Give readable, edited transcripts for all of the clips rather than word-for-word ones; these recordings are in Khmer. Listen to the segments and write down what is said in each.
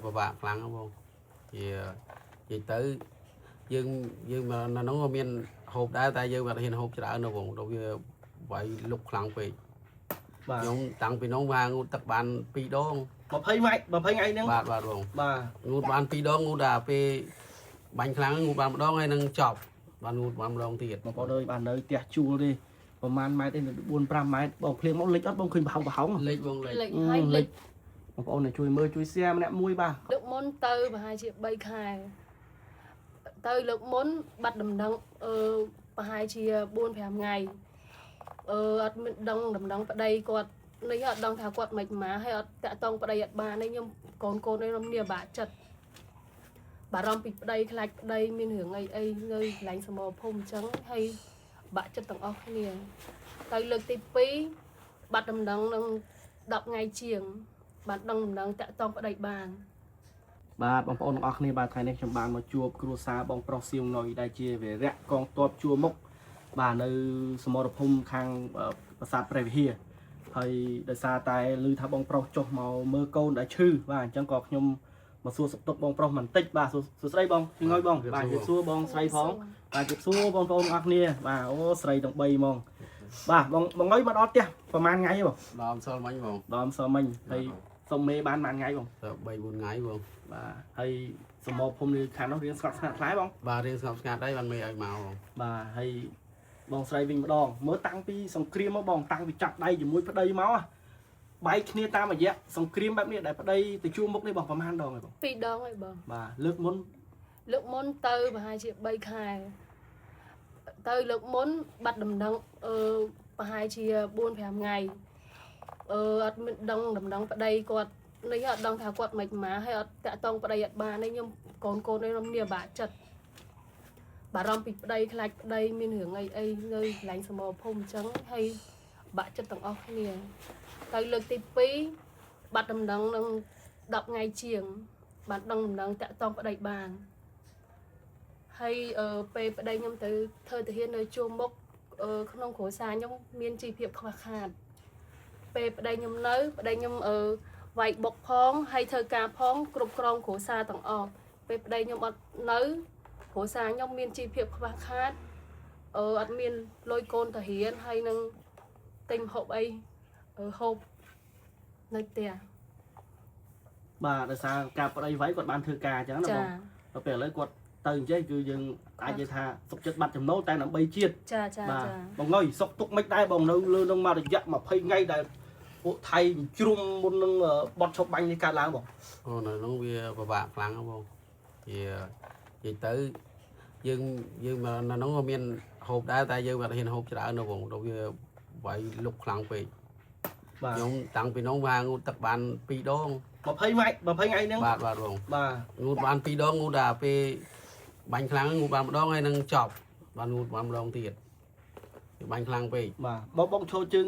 ពិបាកខ្លាំងហ្នឹងបងវានិយាយទៅយើងយើងមកនៅហ្នឹងក៏មានហូបដែរតែយើងអត់ហ៊ានហូបច្រើនទេបងដល់វាវាយលុកខ្លាំងពេក បាទ ខ្ញុំតាំងពីនោះមកងូតទឹកបាន2ដង 20ម៉ែត្រ20ថ្ងៃហ្នឹង បាទបាទបង បាទ ងូតបាន2ដងងូតដល់ពេលបាញ់ខ្លាំងងូតបានម្ដងហើយនឹងចប់បានងូតបានម្ដងទៀត បងប្អូនអើយបាទនៅផ្ទះជួលទេប្រហែលម៉ែត្រទេ4 5ម៉ែត្របងភ្លៀងមកលិចអត់បងឃើញប្រហោងប្រហោង លេចបងលេច លិចហើយលិច បងប្អូនឲ្យជួយមើលជួយ share ម្នាក់មួយបាទ លើកមុនទៅប្រហែលជា3ខែទៅលើកមុនបាត់ដំណឹងអឺប្រហែលជា4 5ថ្ងៃអឺអត់មានដឹងដំណឹងប្តីគាត់នេះអត់ដឹងថាគាត់មិនមកហើយអត់តាក់តងប្តីអត់បានទេខ្ញុំកូនកូននេះខ្ញុំនេះបាក់ចិត្តបារម្ភពីប្តីខ្លាចប្តីមានរឿងអីអីនៅកន្លែងសមរភូមិអញ្ចឹងហើយបាក់ចិត្តទាំងអស់គ្នាទៅលើកទី2បាត់ដំណឹងនឹង10ថ្ងៃជាង បានដឹងដំណឹងតាក់តងប្តីបាន បាទបងប្អូនទាំងអស់គ្នាបាទថ្ងៃនេះខ្ញុំបានមកជួបគ្រួសារបងប្រុសសៀងណុយដែលជាវីរៈកងទ័ពជួរមុខបាទនៅសមរភូមិខាងប្រាសាទព្រះវិហារហើយដោយសារតែឮថាបងប្រុសចុះមកមើលកូនដែលឈឺបាទអញ្ចឹងក៏ខ្ញុំមកសួរសុខទុក្ខបងប្រុសបន្តិចបាទសួស្តីបងសៀងណុយបងបាទជម្រាបសួរបងស្រីផងបាទជម្រាបសួរបងប្អូនទាំងអស់គ្នាបាទអូស្រីទាំង3ហ្មងបាទបងបងអុយមកដល់ផ្ទះប្រហែលថ្ងៃហ៎បង ដល់ម្សិលមិញបង ដល់ម្សិលមិញហើយសុំមេបានប្រហែលថ្ងៃបង ទៅ3 4ថ្ងៃបង បាទហើយសមរភូមិនៅខាងនោះរៀងស្ងប់ស្ងាត់ខ្លាំងបង បាទរៀងស្ងប់ស្ងាត់ដែរបានមេឲ្យមកបង បាទហើយបងស្រីវិញម្ដងមើលតាំងពីសង្គ្រាមមកបងតាំងពីចាប់ដៃជាមួយប្តីមកហ៎បែកគ្នាតាមរយៈសង្គ្រាមបែបនេះដែលប្តីទៅជួមុខនេះបងប្រហែលដងហើយបង ពីរដងហើយបង បាទលើកមុន លើកមុនទៅប្រហែលជា3ខែទៅលើកមុនបាត់ដំណឹងអឺប្រហែលជា4 5ថ្ងៃអឺអត់មានដឹងដំណឹងប្តីគាត់នេះអត់ដឹងថាគាត់មិនមកហើយអត់តាក់តងប្តីអត់បានទេខ្ញុំកូនកូននេះខ្ញុំនេះបាក់ចិត្តបារម្ភពីប្តីខ្លាចប្តីមានរឿងអីអីនៅកន្លែងសមរភូមិអញ្ចឹងហើយបាក់ចិត្តទាំងអស់គ្នាទៅលើកទី2បាត់ដំណឹងនឹង10ថ្ងៃជាង បានដឹងដំណឹងតាក់តងប្តីបានហើយអឺពេលប្តីខ្ញុំទៅធ្វើទាហាននៅជួរមុខអឺក្នុងគ្រួសារខ្ញុំមានជីវភាពខ្វះខាតពេលប្តីខ្ញុំនៅប្តីខ្ញុំអឺវាយបុកផងហើយធ្វើការផងគ្រប់គ្រងគ្រួសារទាំងអស់ពេលប្តីខ្ញុំអត់នៅគ្រួសារខ្ញុំមានជីវភាពខ្វះខាតអឺអត់មានលុយកូនទាហានហើយនឹងទិញម្ហូបអីអឺហូបនៅផ្ទះ បាទដោយសារការប្តីໄວគាត់បានធ្វើការអញ្ចឹងណា ចា បងដល់ពេលឥឡូវគាត់ទៅអញ្ចឹងគឺយើងអាចនិយាយថាសុខចិត្តបាត់ចំណូលតែដើម្បីជាតិ ចាចា បាទ ចា បងអើយសុកទុកមិនដែរបងនៅលើនឹងមករយៈ20ថ្ងៃដែលពួកថៃជ្រុំមុននឹងបត់ឈប់បាញ់នេះកើតឡើងបង អូនៅហ្នឹងវាពិបាកខ្លាំងហ្នឹងបងវានិយាយទៅយើងយើងមកនៅហ្នឹងក៏មានហូបដែរតែយើងអត់ហ៊ានហូបច្រើនទេបងដល់វាវាយលុកខ្លាំងពេក បាទ ខ្ញុំតាំងពីនោះមកងូតទឹកបាន2ដង 20ម៉ែត្រ20ថ្ងៃហ្នឹង បាទបាទបង បាទ ងូតបាន2ដងងូតដល់ពេលបាញ់ខ្លាំងងូតបានម្ដងហើយនឹងចប់បានងូតបានម្ដងទៀតវាបាញ់ខ្លាំងពេក បាទបងបងឈរជើង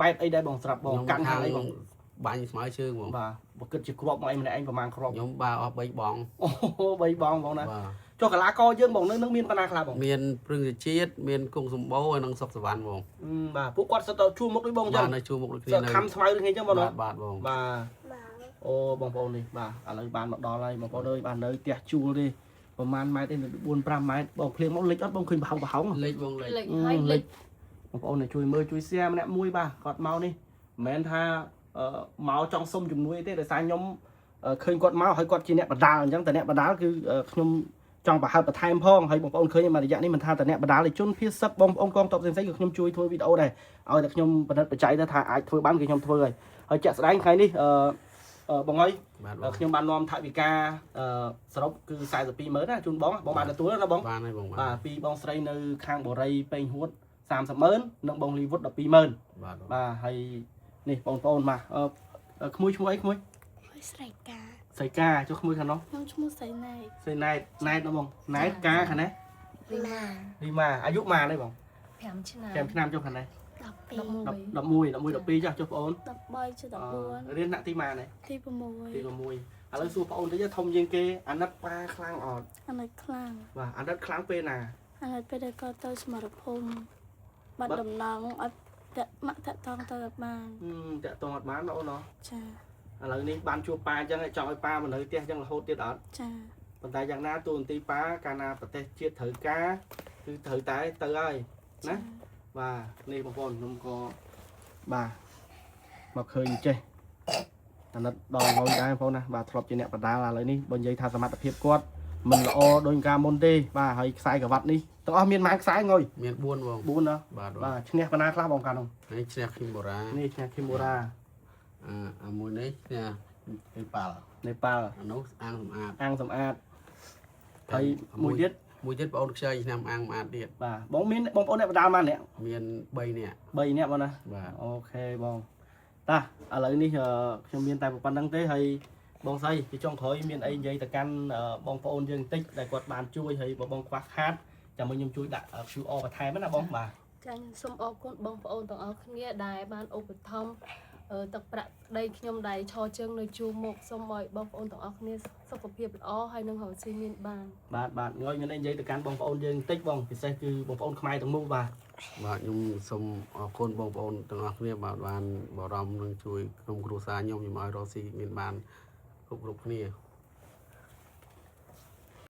បែបអីដែរបងស្រាប់បងកាន់ខាងអីបង បាញ់ស្មើជើងបង បាទបើគិតជាគ្រាប់មកអីម្នាក់ឯងប្រហែលគ្រាប់ ខ្ញុំបើអស់3បង អូ3បងបងណា បាទ ចុះកលាករយើងបងនៅនឹងមានបណ្ណាខ្លះបង មានព្រឹងជាតិមានគង់សម្បូរហើយនិងសុកសវណ្ណបង បាទពួកគាត់សិតទៅជួមុខដូចបងអញ្ចឹង បាទនៅជួរមុខដូចគ្នា សិត នៅ ខំស្មៅដូចគ្នាអញ្ចឹងបងណា បាទបាទបង បាទអូបងប្អូននេះបាទឥឡូវបានមកដល់ហើយបងប្អូនអើយបាទនៅផ្ទះជួលទេប្រហែលម៉ែត្រទេ4 5ម៉ែត្របងភ្លៀងមកលិចអត់បងឃើញប្រហោងប្រហោង លេចបងលេច លិចហើយលិច បងប្អូនឲ្យជួយមើលជួយ share ម្នាក់មួយបាទគាត់មកនេះមិនមែនថាមកចង់សុំជំនួយទេដោយសារខ្ញុំឃើញគាត់មកហើយគាត់ជាអ្នកបដាលអញ្ចឹងតែអ្នកបដាលគឺខ្ញុំចង់ប្រហើបបន្ថែមផងហើយបងប្អូនឃើញមួយរយៈនេះមិនថាតែអ្នកបដាលទេជនភៀសសឹកបងប្អូនកងតបផ្សេងៗគឺខ្ញុំជួយធ្វើវីដេអូដែរឲ្យតែខ្ញុំផលិតបច្ច័យទៅថាអាចធ្វើបានគឺខ្ញុំធ្វើហើយហើយជាក់ស្ដែងថ្ងៃនេះបងអើយ បាទបង ខ្ញុំបាននាំថវិកាសរុបគឺ42ម៉ឺនណាជូនបងបងបានទទួលណាបង បានហើយបង បាទពីបងស្រីនៅខាងបូរីពេញហួត30ម៉ឺននិងបងលីវុត12ម៉ឺន បាទបង បាទហើយនេះបងប្អូនបាទអឺក្មួយឈ្មោះអីក្មួយ មួយស្រីកា ស្រីកាចុះក្មួយខាងនោះ ខ្ញុំឈ្មោះស្រីណែក ស្រីណែតណែតណាបងណែតកាខាងនេះ ឡា រីម៉ាអាយុម៉ានេះបង 5ឆ្នាំ 5ឆ្នាំចុះខាងនេះ 12 11 11 11 12ចុះចុះបងអូន 13ចុះ14 រៀនថ្នាក់ទីម៉ានេះ ទី ទី 6 6ឥឡូវសួរបងអូនតិចធំជាងគេអាណិតប៉ាខ្លាំងអត់ អាណិតខ្លាំង បាទអាណិតខ្លាំងពេលណា អាណិតពេលដែលគាត់ទៅសមរភូមិបាត់ដំណងអត់តាក់ម៉ាក់តាក់តងទៅអត់បាន តាក់តងអត់បានណាអូនណោះ ចា ហ ឥឡូវនេះបានជួបប៉ាអញ្ចឹងចង់ឲ្យប៉ាមកនៅផ្ទះអញ្ចឹងរហូតទៀតអត់ ចា ប៉ុន្តែយ៉ាងណាទូនទីប៉ាកាលណាប្រទេសជាតិត្រូវការគឺត្រូវតែទៅហើយណាបាទនេះបងប្អូនខ្ញុំក៏បាទមកឃើញចេះអាណិតដល់ងយដែរបងប្អូនណាបាទធ្លាប់ជាអ្នកបដាលឥឡូវនេះបើនិយាយថាសមត្ថភាពគាត់មិនល្អដូចកាលមុនទេបាទហើយខ្សែក្រវ៉ាត់នេះទាំងអស់មានប៉ុន្មានខ្សែងយ មាន4បង 4ណា បាទ បាទឈ្នះប៉ុណ្ណាខ្លះបងកាលនោះ នេះឈ្នះឃីមបូរ៉ា នេះឈ្នះឃីមបូរ៉ា អាអាមួយនេះឈ្នះនេប៉ាល់ នេប៉ាល់ អានោះអាងសម្អាត អាងសម្អាតហើយមួយទៀត មួយទៀតបងអូនខ្ចីឆ្នាំអាងសម្អាតទៀត បាទបងមានបងប្អូនអ្នកបដាលប៉ុន្មានអ្នក មាន3នាក់ 3នាក់បងណា បាទ OK បងតាឥឡូវនេះខ្ញុំមានតែប៉ុណ្្នឹងទេហើយបងស្រីពីចុងក្រោយមានអីនិយាយទៅកាន់បងប្អូនយើងបន្តិចដែលគាត់បានជួយហើយបើបងខ្វះខាតចាំមើលខ្ញុំជួយដាក់ QR បន្ថែមណាបងបាទ ចាខ្ញុំសូមអរគុណបងប្អូនទាំងអស់គ្នាដែលបានឧបត្ថម្ភទឹកប្រាក់ប្តីខ្ញុំដែលឈរជើងនៅជួរមុខសូមឲ្យបងប្អូនទាំងអស់គ្នាសុខភាពល្អហើយនឹងរកស៊ីមានបាន បាទបាទងយមានអីនិយាយទៅកាន់បងប្អូនយើងបន្តិចបងពិសេសគឺបងប្អូនខ្មែរទាំងមូលបាទ បាទខ្ញុំសូមអរគុណបងប្អូនទាំងអស់គ្នាបាទបានបារម្ភនឹងជួយក្រុមគ្រួសារខ្ញុំខ្ញុំឲ្យរកស៊ីមានបានគ្រប់គ្រប់គ្នា